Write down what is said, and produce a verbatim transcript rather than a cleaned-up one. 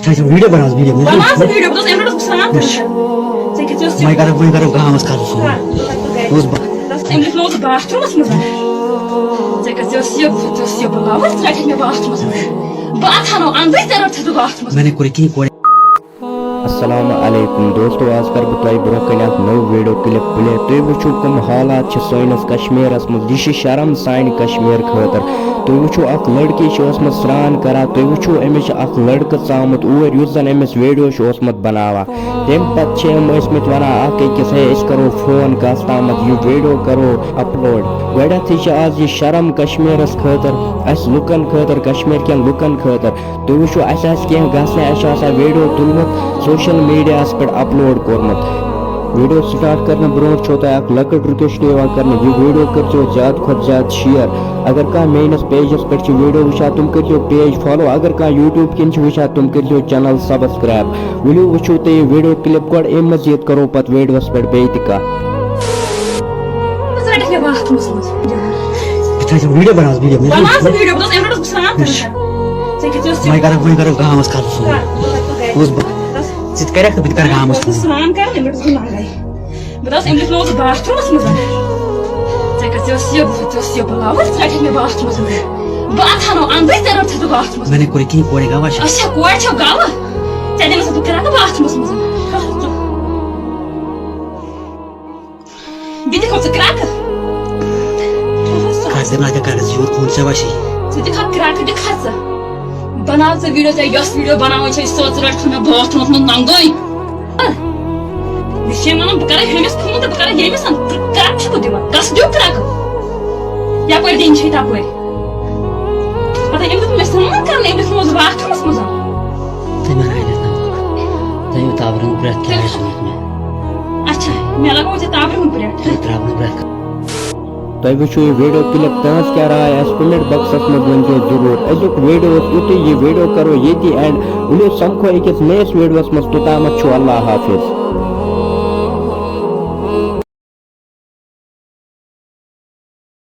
چھِ ویٖڈیو بَناوان، ویٖڈیو۔ بَناو ژٕ ویٖڈیو، بہٕ دوٚپُس، أمۍ روٚٹ سُہ سرٛان کَرُن۔ وٕچھ۔ ژےٚ کیٛاہ ژےٚ اوس وۄنۍ کَرو، وۄنۍ کَرو گامَس کَتھ فون۔ کَر، کَر، کَر۔ اوس با- أمۍ لیوٗکھ نہٕ اوس باتھ روٗمَس منٛز۔ ژےٚ کیٛاہ ژےٚ اوس یہِ، ژےٚ اوس یہِ بَلاوَر، ژٕ رَٹَکھ مےٚ باتھ روٗمَس منٛز۔ بہٕ اَژٕ ہا نہٕ اَنٛدرٕے، ژےٚ رَٹتھٕ بہٕ باتھ روٗمَس منٛز۔ میں نے کوئی کِہیٖنۍ کوٚر۔ السلام علیکم دوستو، آز کَرٕ بہٕ تۄہہِ برونٛہہ کَنہِ اَکھ نٔو ویٖڈیو کِلِپ پٕلے۔ تُہۍ وٕچھِو کٕم حالات چھِ سٲنِس کشمیٖرَس منٛز۔ یہِ چھِ شرم سانہِ کشمیٖر خٲطرٕ۔ تُہۍ وٕچھِو اَکھ لٔڑکی چھِ ٲسمٕژ سرٛان کَران، تُہۍ وٕچھِو أمِس چھِ اَکھ لٔڑکہٕ ژامُت اوٗرۍ، یُس زَن أمِس ویٖڈیو چھُ اوسمُت بَناوان۔ تَمہِ پَتہٕ چھِ یِم ٲسمٕتۍ وَنان اَکھ أکِس، ہے أسۍ کَرو فون کَس تامَتھ، یہِ ویٖڈیو کَرو اَپلوڈ۔ گۄڈٕنٮ۪تھٕے چھِ آز یہِ شرم کشمیٖرَس خٲطرٕ، اَسہِ لُکَن خٲطرٕ، کشمیٖر کٮ۪ن لُکَن خٲطرٕ۔ تُہۍ وٕچھِو، اَسہِ آسہِ کینٛہہ گژھنَے، اَسہِ چھُ آسان ویٖڈیو تُلمُت، سوشل میٖڈیاہَس پٮ۪ٹھ اپلوڈ کوٚرمُت۔ ویٖڈیو سٹارٹ کرنہٕ برونٛٹھ چھو تۄہہِ اکھ لۄکٕٹ ریکویسٹ یِوان کرنہٕ، یہِ ویٖڈیو کٔرۍزیو زیادٕ کھۄتہٕ زیادٕ شیئر۔ اگر کانٛہہ میٲنِس پیجَس پٮ۪ٹھ چھُ ویٖڈیو وٕچھان، تِم کٔرۍزیو پیج فالو۔ اگر کانٛہہ یوٗٹیوب کِنۍ چھُ وٕچھان، تِم کٔرۍزیو چینل سبسکرائب۔ ؤلِو وٕچھِو تُہۍ یہِ ویٖڈیو کلپ گۄڈٕ، اَمہِ مزید کرو پتہٕ ویٖڈیوَس پٮ۪ٹھ بیٚیہِ تہِ کتھ۔ ژٕ رَٹَکھ مےٚ باتھ روٗمَس منٛز۔ بہٕ تھاوٕ ویٖڈیو بَناوان، ویٖڈیو۔ بَناو ژٕ ویٖڈیو، بہٕ دوٚپُس، أمۍ رَٹُکھ سرٛان کَرُن۔ وٕچھ۔ ژےٚ کیٛاہ ژےٚ اوس وۄنۍ کَرو، وۄنۍ کَرو گامَس کَتھ فون۔ کَر، کَر، کَر۔ اوس بہٕ۔ ژٕ تہِ کَرٮ۪کھ نہٕ، بہٕ تہِ کَرٕ گامَس فون۔ سرٛان کَرُن، أمۍ رَٹُکھ ننٛگَے۔ بہٕ دوٚپُس، أمۍ دیُت مےٚ اوس باتھ روٗمَس منٛز۔ ژےٚ کیٛاہ ژےٚ اوس یہِ، ژےٚ اوس یہِ بَلاوَر، ژٕ رَٹَکھ مےٚ باتھ روٗمَس منٛز۔ بہٕ اَژٕ ہا نہٕ اَنٛدرٕے، ژےٚ رَٹتھٕ باتھ روٗمَس منٛز۔ میں نے کوئی کِہیٖنۍ، کورِ گواہ چھِ۔ اچھا، کورِ چھَو گواہ؟ ژےٚ دِمَس بہٕ کَرٕ باتھ روٗمَس منٛز۔ بیٚیہِ دِکھ ژٕ کرٛٮ۪کہٕ۔ کھس دِمہٕ اَتہِ کَرَس یوٗت خوٗن ژےٚ وَسی۔ ژٕ دِکھ اَتھ کرٛٮ۪کہٕ، دِکھ ہا ژٕ۔ بَناو ژٕ ویٖڈیو، ژےٚ یۄس ویٖڈیو بَناوٕنۍ چھےٚ، سۄ ژٕ رَٹھ مےٚ باتھ روٗمَس منٛز ننٛگٕے۔ مےٚ چھِ وَنان، بہٕ کَرَے ہُمِس فون تہٕ بہٕ کَرَے ییٚمِس، ژٕ کرٛٮ۪کہٕ چھُکھ دِوان، گژھ دِیِو کرٛٮ۪کہٕ۔ یَپٲرۍ دِنۍ چھے تَپٲرۍ۔ پَتہٕ أمۍ دیُت مےٚ سرٛان کَرنہٕ، أمۍ دیُت مےٚ اوس باتھ روٗمَس منٛز۔ تٔمۍ ہا أنِتھ نہٕ۔ تٔمۍ تاورن برٛٮ۪تھ کیٛاہ آسہِ ووٚنمُت مےٚ؟ اچھا، مےٚ لگوو ژےٚ تاورن برٛٮ۪تھ۔ تٔمۍ ترٛاونہٕ برٛٮ۪تھ۔ تۄہہِ وٕچھِو یہِ ویٖڈیو کِلِپ، تٕہٕنٛز کیٛاہ راے آسہِ کمنٹ باکسَس منٛز ؤنۍزیو ضروٗر۔ أزیُک ویٖڈیو اوس یُتُے، یہِ ویٖڈیو کَرو ییٚتی اینڈ۔ ؤلِو سَمکھو أکِس نٔیِس ویٖڈیوَس منٛز، توٚتامَتھ چھُو اللہ حافظ۔